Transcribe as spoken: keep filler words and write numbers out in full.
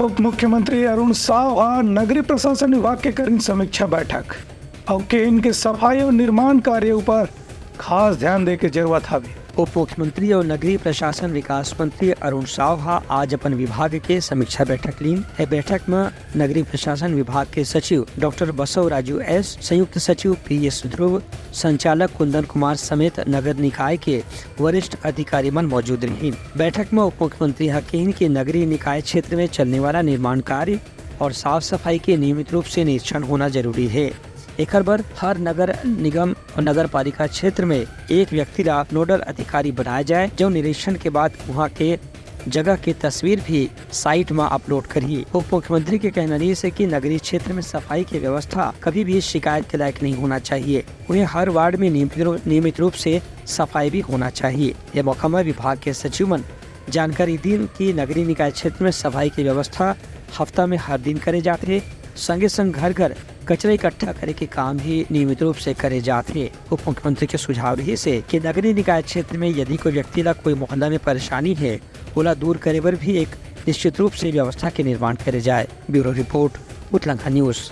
उप मुख्यमंत्री अरुण साव ह नगरीय प्रशासन विभाग के करिन समीक्षा बैठक, अउ केहिन के सफाई अउ निर्माण कार्य ऊपर खास ध्यान दे के जरूरत हवे। उप मुख्यमंत्री अउ नगरीय प्रशासन विकास मंत्री अरुण साव ह आज अपन विभाग के समीक्षा बैठक लीन। ए बैठक म नगरीय प्रशासन विभाग के सचिव डॉक्टर बसव राजू एस, संयुक्त सचिव पी एस ध्रुव, संचालक कुंदन कुमार समेत नगर निकाय के वरिष्ठ अधिकारी मन मौजूद रहिन। बैठक म उप मुख्यमंत्री ह केहिन के नगरीय निकाय क्षेत्र में चलने वाला निर्माण कार्य और साफ सफाई के नियमित रूप से निरीक्षण होना जरूरी हे। एकर बर हर नगर निगम और नगर पालिका क्षेत्र में एक व्यक्ति ला नोडल अधिकारी बनाया जाए, जो निरीक्षण के बाद उहाँ के जगह के तस्वीर भी साइट म अपलोड करही। उप मुख्यमंत्री के कहना रहिस हे कि नगरीय क्षेत्र में सफाई के व्यवस्था कभी भी शिकायत के लायक नहीं होना चाहिए। उहें हर वार्ड में नियमित रू-, नियमित रूप से सफाई भी होना चाहिए। ये मौका में विभाग के सचिव मन जानकारी दीन कि नगरीय निकाय क्षेत्र में सफाई की व्यवस्था हफ्ता में हर दिन करे जात हे। संगे संग घर घर कचरा इकट्ठा करे के काम भी नियमित रूप से करे जात हे। उप मुख्यमंत्री के सुझाव रहिस हे कि नगरीय निकाय क्षेत्र में यदि कोई व्यक्ति ला कोई मोहल्ला में परेशानी हे, ओला दूर करे बर भी एक निश्चित रूप से व्यवस्था के निर्माण करे जाए। ब्यूरो रिपोर्ट, उतलंघा न्यूज़।